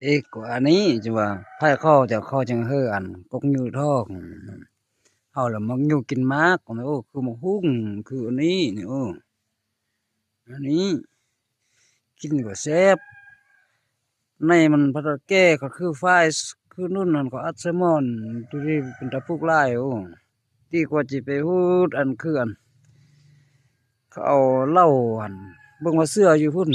ເອກວ່າອັນນີ້ຈັ່ງວ່າ ໃຜເຂົາເຈົ້າ ເຂົາຈັ່ງເຮີອັນກົກຍູ້ທອງ ເຮົາລະມັກຍູ້ກິນໝາກ ໂອ້ ຄືໝາກຫຸ່ງ ຄືອັນນີ້ນີ້ ໂອ້ ອັນນີ້ກິນກໍແຊບ ໃນມັນພັດແກ່ກໍຄືຝ້າຍ ຄືນຸ່ນຫັ້ນກໍອັດສະໝອນ ຢູ່ດີເປັນຕາປູກຫຼາຍ ໂອ້ ດີກວ່າຊິໄປຮູດອັນຄືອັນ ເຂົາເອົາເຫຼົ້າຫັ້ນ ເບິ່ງວ່າເສືອຢູ່ພຸ້ນ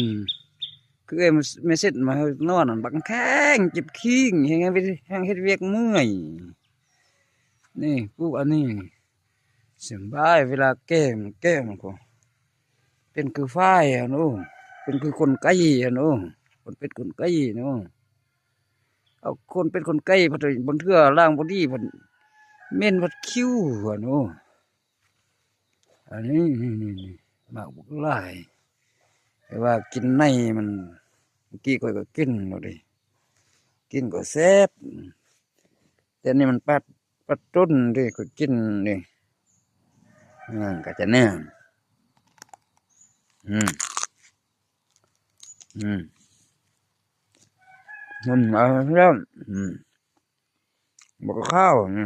ຄືເອື້ອຍແມ່ເຊັດມາໃຫ້ນອນຫັ້ນ ບັກແຂງເຈັບຄີງ ແຮງ ແຮງເຮັດວຽກເມື່ອຍ ນີ້ປູກອັນນີ້ສະບາຍ ເວລາແກ່ ແກ່ມັນກໍເປັນຄືຝ້າຍຫັ້ນໂອ້ ເປັນຄືຂົນໄກ່ຫັ້ນໂອ້ ຂົນເປັດຂົນໄກ່ຫັ້ນໂອ້ ເອົາຂົນເປັດຂົນໄກ່ພັດ ບາງເທື່ອລ້າງບໍ່ດີພັດເໝັນພັດຄິວຫັ້ນໂອ້ ອັນນີ້ ນີ້ ນີ້ ນີ້ ໝາກບັກຫຼາຍ ແຕ່ວ່າກິນໃນມັນ ເມື່ອກີ້ຂ້ອຍກໍກິນແລ້ວເດ ກິນກໍແຊບ ແຕ່ນີ້ມັນປາ ປາຕົ້ນເດ ຂ້ອຍກິນເດ ມັນກໍຈະແນມ ອືມ ອືມ ມັນເອົາແລ້ວ ອືມ ບໍ່ກໍຂາວນີ້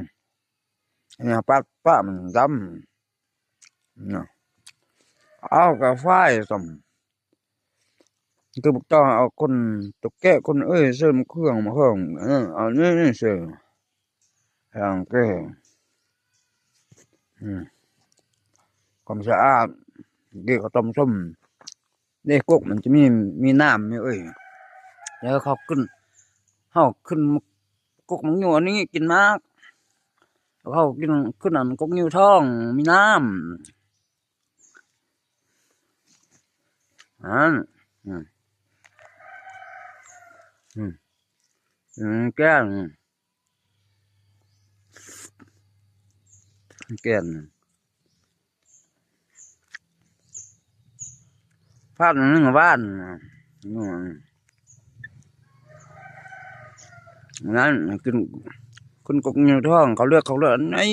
ອັນນີ້ປາ ປາມັນດຳ ເອົາກະຝ້າຍຊ້ຳ ຄືພວກເຈົ້າເອົາຄົນຕົກແກະຄົນເອີຍ ເສີມເຄື່ອງມາເພີ່ມ ເອີ ເອົານີ້ ນີ້ເສີມ ແຮງແກ່ ອືມ ຄວາມສະອາດ ກີກໍຕົ້ມສົ້ມ ເດ້ ກົກມັນຈະມີ ມີນ້ຳຢູ່ເອີຍ ແລ້ວເຂົາຂຶ້ນ ເຮົາຂຶ້ນກົກມັນຢູ່ອັນນີ້ກິນໝາກ ເຮົາກິນຂຶ້ນອັນກົກຍູ້ທອງມີນ້ຳ ອັນ ອືມ ອືມ ອືມ ແກ້ວ ແກ່ນ ພາບໜຶ່ງຫວານ ນັ້ນກິນ ຂຶ້ນກົກຍູ້ທອງ ເຂົາເລືອກ ເຂົາເລືອກ ໄອ້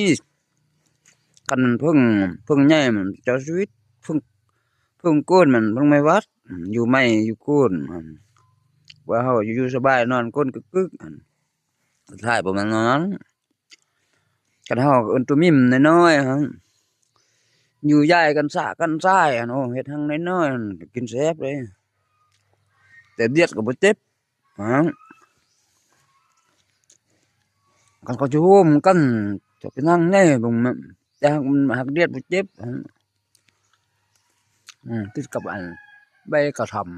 ຄັນເພິ່ງ ເພິ່ງໃຫຍ່ມັນເຈົ້າຊີວິດ ເພິ່ງ ເພິ່ງໂກນມັນ ເພິ່ງໄມ້ຫວັດ ຢູ່ໄມ້ຢູ່ໂກນ ວ່າເຮົາຢູ່ສະບາຍ ນອນໂກນກຶກໆ ສຸດທ້າຍບໍ່ແມ່ນແນວນັ້ນ ຄັນເຮົາເອີ້ນໂຕມິມນ້ອຍໆຫັ້ນ ຢູ່ຢາຍກັນສະກັນຊາຍຫັ້ນ ໂອ້ ເຮັດຮັງນ້ອຍໆຫັ້ນ ກິນແຊບເດ້ ແຕ່ດຽດກໍບໍ່ເຈັບ ຮະ ຄັນເຂົາຊິໂຮມກັນ ຈະເປັນຮັງໃຫຍ່ເບິ່ງ ແຕ່ຮັກ ຮັກດຽດບໍ່ເຈັບ ອືມ ຄືກັບອັນໃບກະທ່ອມ